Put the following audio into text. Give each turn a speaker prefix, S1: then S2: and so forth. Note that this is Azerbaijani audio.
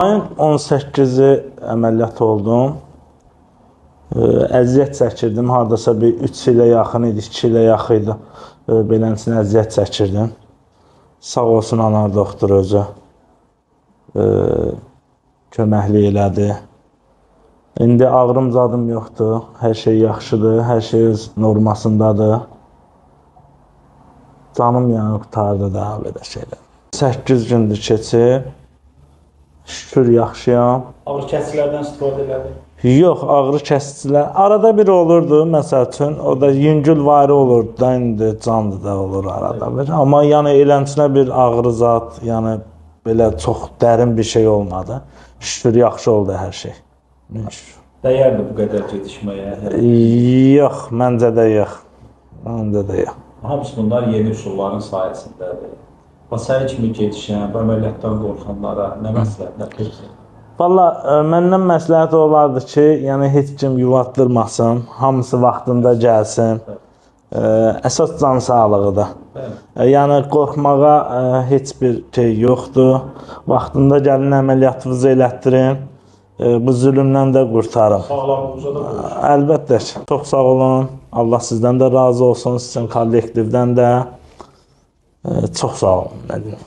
S1: Ayın 18-i əməliyyat oldum. Əziyyət çəkirdim. Hardasa bir 3 ilə yaxın idi, 2 ilə yaxın idi. Beləncə əziyyət çəkirdim. Sağ olsun Anar doktor özü köməklik elədi. İndi ağrım zadım yoxdur. Hər şey yaxşıdır, hər şey öz normasındadır. Canım yəni qurtardı da belə şeylər. 8 gündür keçib. Şükür yaxşıyam.
S2: Ağrı kəsicilərdən istifadə elədin?
S1: Yox, ağrı kəsicilər arada bir olurdu, məsəl üçün, o da yüngül vari olurdu da, indi canlı da olur arada bir. Amma yəni elənçinə bir ağrı zat, yəni belə çox dərin bir şey olmadı. Şükür yaxşı oldu hər şey. Şükür.
S2: Dəyərdi bu qədər gecikməyə?
S1: Yox, məncə də yox. Məncə də yox.
S2: Hamısı bunlar yeni üsulların sayəsindədir. Bax, sənin kimi gecikən, bu əməliyyatdan qorxanlara nə məsləhətlər verirsən?
S1: Valla, məndən məsləhət olardı ki, yəni heç kim yuvatdırmasın, hamısı vaxtında gəlsin. Əsas can sağlığıdır. Yəni qorxmağa heç bir şey yoxdur. Vaxtında gəlin əməliyyatınızı elətdirin, bu zülmdən də qurtarın.
S2: Sağlamlığınıza da qoyursun.
S1: Əlbəttə ki. Çox sağ olun. Allah sizdən də razı olsun, sizin kollektivdən də. Çox sağ olun. Nə deyim.